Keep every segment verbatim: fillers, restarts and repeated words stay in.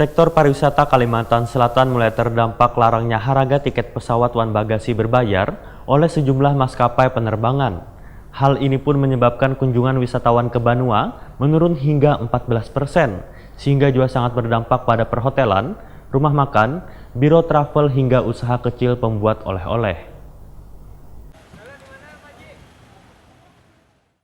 Sektor pariwisata Kalimantan Selatan mulai terdampak larangnya harga tiket pesawat wan bagasi berbayar oleh sejumlah maskapai penerbangan. Hal ini pun menyebabkan kunjungan wisatawan ke Banua menurun hingga empat belas persen, sehingga juga sangat berdampak pada perhotelan, rumah makan, biro travel hingga usaha kecil pembuat oleh-oleh.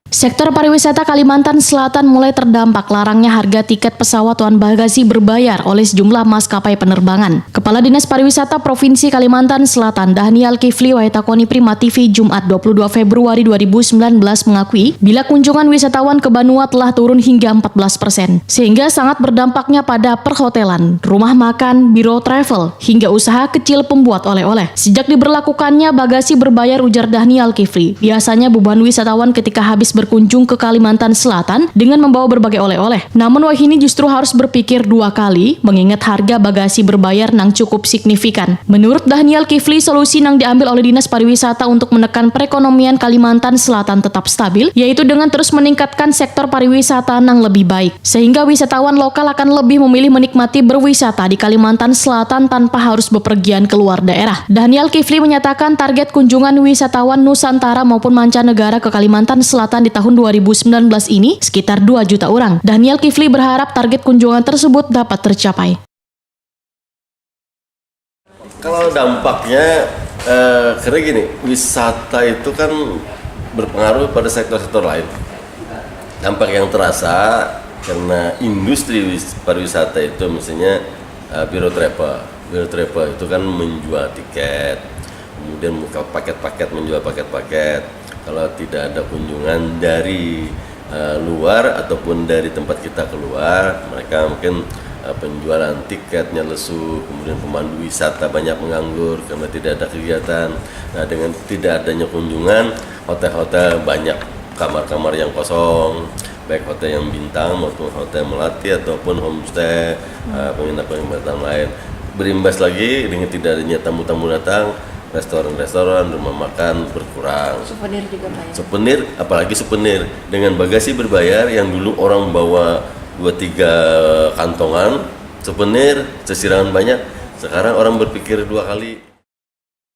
Sektor pariwisata Kalimantan Selatan mulai terdampak larangnya harga tiket pesawat wan bagasi berbayar oleh sejumlah maskapai penerbangan. Kepala Dinas Pariwisata Provinsi Kalimantan Selatan, Dahnial Kifli, wayah takoni Prima T V Jumat dua puluh dua Februari dua ribu sembilan belas mengakui, bila kunjungan wisatawan ke Banua telah turun hingga empat belas persen, sehingga sangat berdampaknya pada perhotelan, rumah makan, biro travel, hingga usaha kecil pembuat oleh-oleh. Sejak diberlakukannya bagasi berbayar, ujar Dahnial Kifli, biasanya beban wisatawan ketika habis berkunjung ke Kalimantan Selatan dengan membawa berbagai oleh-oleh. Namun wahini justru harus berpikir dua kali mengingat harga bagasi berbayar nang cukup signifikan. Menurut Dahnial Kifli, solusi nang diambil oleh Dinas Pariwisata untuk menekan perekonomian Kalimantan Selatan tetap stabil, yaitu dengan terus meningkatkan sektor pariwisata nang lebih baik, sehingga wisatawan lokal akan lebih memilih menikmati berwisata di Kalimantan Selatan tanpa harus bepergian keluar daerah. Dahnial Kifli menyatakan target kunjungan wisatawan Nusantara maupun mancanegara ke Kalimantan Selatan di tahun dua ribu sembilan belas ini sekitar dua juta orang. Dahnial Kifli berharap target kunjungan tersebut dapat tercapai. Kalau dampaknya, eh, karena gini, wisata itu kan berpengaruh pada sektor-sektor lain. Dampak yang terasa karena industri wis- pariwisata itu, misalnya eh, biro travel, biro travel itu kan menjual tiket, kemudian buka paket-paket, menjual paket-paket. Kalau tidak ada kunjungan dari eh, luar ataupun dari tempat kita keluar, mereka mungkin eh, penjualan tiketnya lesu, kemudian pemandu wisata banyak menganggur karena tidak ada kegiatan. Nah, dengan tidak adanya kunjungan, hotel-hotel banyak kamar-kamar yang kosong, baik hotel yang bintang maupun hotel melati ataupun homestay, eh, penginapan-penginapan lain. Berimbas lagi dengan tidak adanya tamu-tamu datang, restoran-restoran, rumah makan berkurang. Souvenir juga banyak. Souvenir, apalagi souvenir dengan bagasi berbayar yang dulu orang bawa dua tiga kantongan souvenir sesirangan banyak, sekarang orang berpikir dua kali.